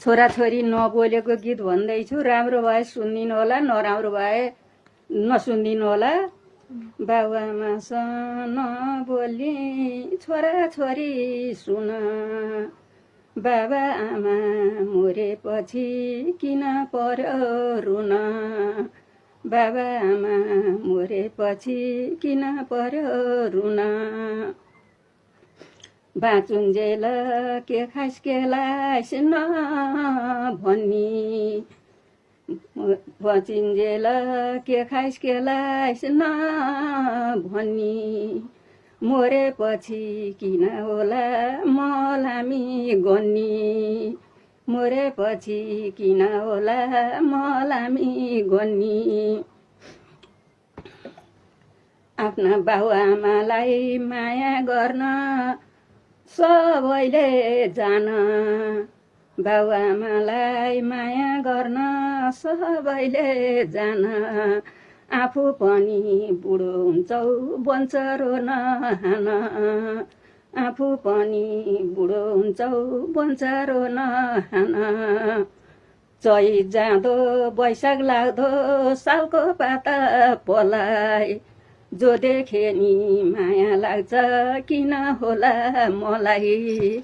छोराछोरी नबोलेको गीत भन्दैछु, राम्रो भए सुनिदिनु होला, नराम्रो भए नसुनिदिनु होला। बाबुआमासँग नबोली छोराछोरी सुन, बाबाआमा मरेपछि किन पर्यो रुन, बाबाआमा मरेपछि किन पर्यो रुन। बाँचुन्जेल के खाइस के लाइस नभनी, बचिन्जेल के खाइस के लाइस नभनी, मरेपछि किन होला मलामी गन्नी, मरेपछि किन होला मलामी गन्नी। आफ्ना बाबुआमालाई माया गर्न सबैले जान, बाबुआमालाई माया गर्न सबैले जान। आफू पनि बुढो हुन्छौ बन्छ रोन हान, आफू पनि बुढो हुन्छौ बन्छ रोन हान। चैत जाँदो वैशाख लाग्दो सालको पाता पलाइ, जो देखे नि माया लाग्छ किन होला मलाई।